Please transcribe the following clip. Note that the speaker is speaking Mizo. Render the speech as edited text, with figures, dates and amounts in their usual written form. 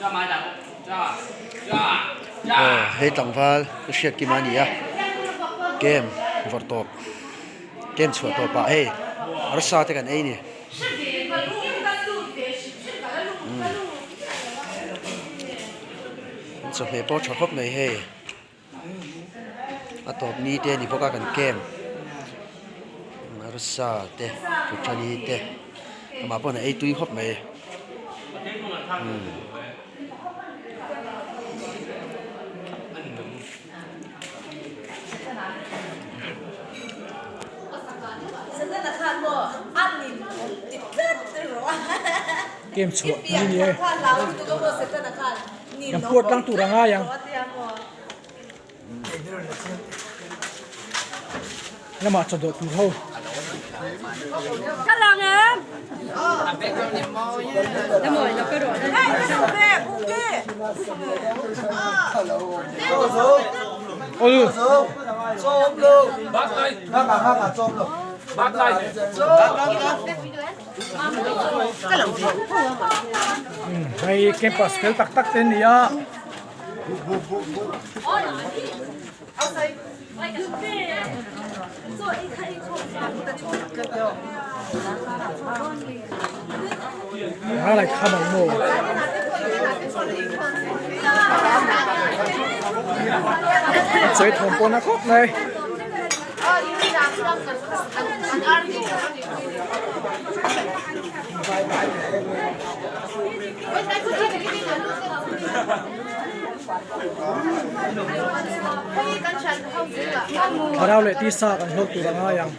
Aw hei tlangval ka hriat kim a ni a game vawrh tawp game chhuah tawp ah hei arsa te kan ei a ni. Chawhmeh pawh tha khawp mai hei a tawp ni te a ni bawk a kan camp arsa te tuthani te amah pawh a ei tui khawp mai. Game chhuah ni ni e kan puat tlang tur a ngai ang lamah chaw dawh tur ho. Hei campus fel tak tak te an ni a. Ngalai kham ang maw? A chawi thawm pawh na khawp mai. Thlarau leh tisa kan hlawk tur a ngai ang.